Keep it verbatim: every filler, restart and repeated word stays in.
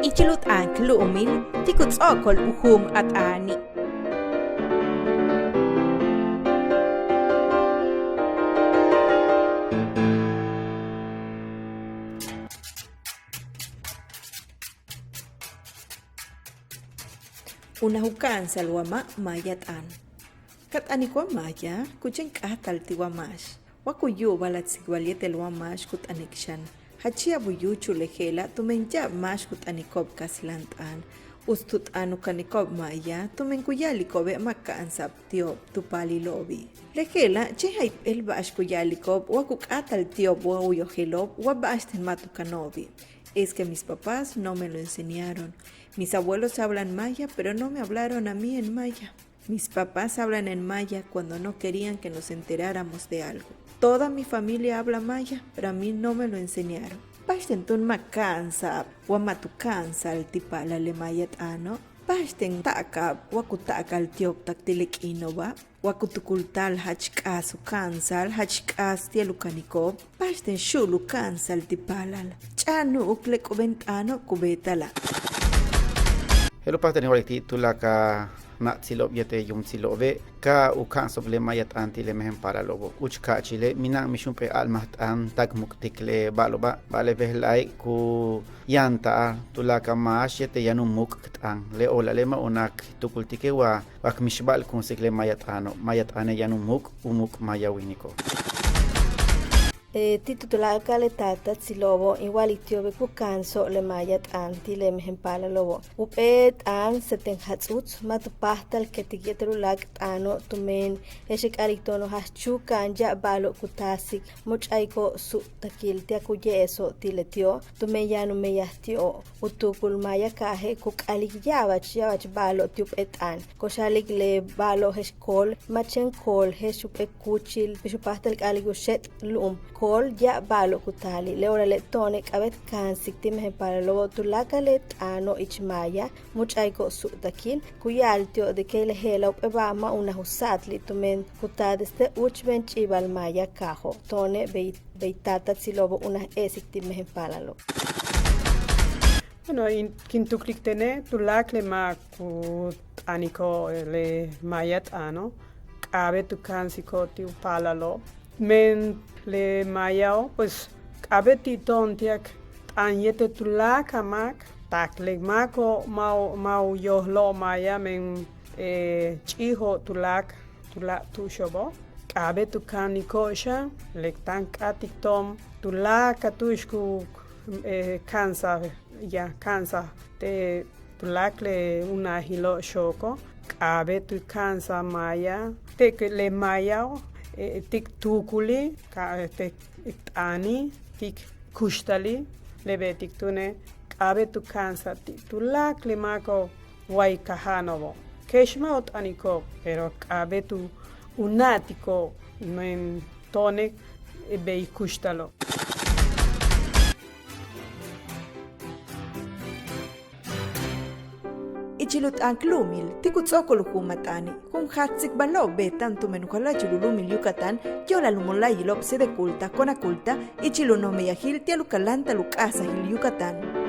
Ichil u t'aan k lu'umil ti' ku ts'o'okol u juum a t'aani'. Unaj u ka'ansa'al wa ma' maaya t'aan. Ka t'anik wa maaya ku chéen k'áatal ti' wa máax. Wa ku yu'ubal a tsikbal yéetel wa máax ku t'anik xan, jach ya'ab u yúuchul le je'ela' tumen ya'ab máax ku t'aniko'ob kasilan t'aan. Uts tu t'aan u kaniko'ob maaya tumen ku ya'aliko'obe' ma' ka'ansa'ab ti'ob tu paalilo'obi'. Le je'ela' chéen jayp'éel ba'ax ku ya'aliko'ob wa ku k'áatal ti'ob wa u yojelo'ob wa ba'axten ma' tu kano'obi'. Es que mis papás no me lo enseñaron. Mis abuelos hablan maya, pero no me hablaron a mí en maya. Mis papás hablan en maya cuando no querían que nos enteráramos de algo. Toda mi familia habla maya, pero a mí no me lo enseñaron. Ba'axten túun ma' ka'ansa'ab wa ma' tu ka'ansa'al ti' paalal le maaya t'aano'. Ba'axten ta'aka'ab wa ku ta'akal ti'ob tak ti' le k'iino'oba'. Wa ku tukulta'al jach k'aas u ka'ansa'al, jach k'aas ti'al u kaniko'ob. Ba'axten xu'ul u ka'ansa'al ti' paalal. Ch'a'anu'uk le k'ubeen t'aano' ku beetala'. Je'el u páajtal in wa'alik ti' tuláakal nats'ilo'ob yéetel yuumtsilo'obe' ka u ka'anso'ob le maaya t'aan ti' le mejen paalalo'obo'. Uchul ka'achile' mina'an mix jump'éel a'almaj t'aan tak muk'tik le ba'alo'oba'. Ba'ale' bejla'e' ku yáanta'al tuláakal máax yéetel yaan u muuk' t'aan. Le o'olale' ma' unaj k tukultike' wa wa k mixba'alkunsik le maaya t'aano'. Maaya t'aane' yaan u muuk', u muuk' maaya wíiniko'. Ti' tu tuláakal le taatatsilo'obo' in wa'alik ti'obe' ku ka'anso'ob le maaya t'aan ti' le mejen paalalo'obo'. Jump'éel t'aan seten jats'uts ma' tu páajtal ketik yéetel u láak' t'aano' tumen je'ex k a'alik to'ono' jach chúuka'an ya'ab ba'alo'ob ku taasik much'a'iko'ob su'utakil ti'al ku ye'eso'ob ti' leti'o' tumen yaan u meyaj ti'ob. U tuukul maaya kaaje' ku k'alik ya'abach ya'abach ba'alo'ob ti' jump'éel t'aan. Ko'ox a'alik le ba'alo'ob je'ex kool, ma' chéen kool je'ex jump'éel kúuchil bix u páajtal k a'alik u xéet' lu'um. Kool ya'ab ba'alo'ob ku taali'. Le o'olale' to'one' k'a'abéet ka'ansik ti' mejen paalalo'obo' tuláakal le t'aano' ich maaya much'a'iko'ob su'utakil. Ku ya'al ti'ob de que le je'ela' jump'éelba' ma' unaj u sa'atli' tumen ku taal desde úuchben ch'i'ibal maaya kaajo'. To'one' bey bey taatatsilo'obo' unaj e'esik ti' mejen paalalo'. Bueno, kin tuklik tene' tuláakal le ma' ku t'aniko'ob le maaya t'aano' k'a'abéet u ka'ansiko'ob ti' u paalalo'. Men le maayao' pues k'a'abéet ti' to'on ti'al k t'aan yéetel tuláakal máak tak le máako' ma' u ma' u yojlo'ob maaya men ch'i'ijo'ob tuláakal tuláakal tu'uxo'obo'. K'a'abéet u ka'aniko'ob xan le táan k k'áatik to'on tuláakal tu'ux ku ka'ansaj yaan ka'ansaj te' tuláakal le unajilo'ob xooko'. K'a'abéet u ka'ansaj maaya te' le maayao' ti' k tuukulil ka te' k t'aanil ti' k kuxtalil. Le beetik túune' k'a'abéet u ka'ansaj ti' tuláakal le máako'ob way kaja'ano'obo'. Kex ma' u t'aniko'ob pero k'a'abéet u na'atiko'ob men to'one' bey kuxtalo'. Ichil u t'aan k lu'umil ti' ku ts'o'okol u juum a t'aani'. Jun jaaj tsikbalo'ob beeta'an tumen u jala'achil u lu'umil Yucatán yo'olal u mola'ayilo'ob Sedeculta, Conaculta ichil u noj meyajil ti'al u kaláanta'al u k'a'ajsajil Yucatán.